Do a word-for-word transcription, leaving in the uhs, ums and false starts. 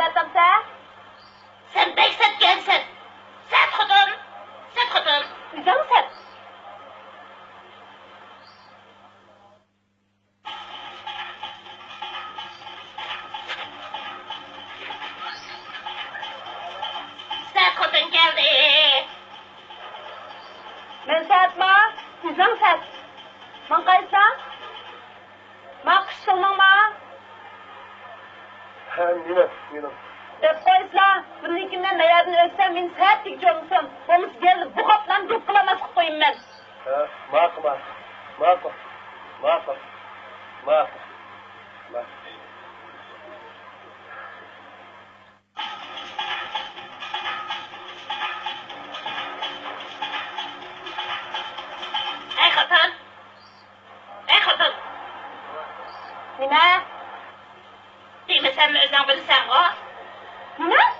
دەتەمسە؟ سەن بەك سەتكەنسەن. سەت خوتۇن! سەت خوتۇن! ئۆزۈڭ سەت! سەت خوتۇن كەلدى. مەن سەتما؟ ئۆزۈڭ سەت. ماڭا قايسا؟ ما قىشقىلماڭما؟ ھە، نېمە، نېمە؟ دەپ قويسىلا، بۇندىن كېيىن مەن نەيەردىن ئۆتسەم، مېنى سەت دېگۈچى بولمىسۇن. بولمىسا گەلدە بۇ قاپلارنى جوق قىلالماس قىلىپ قويىمەن. ھە، ماقۇل، ماقۇل. ماقۇل، ماقۇل. ماقۇل. ماقۇل. ھەي خوتۇن! ھەي خوتۇن! نېمە؟ دېمىسەممۇ ئۆزۈڭ بىلىسەنغۇ؟ نېمە؟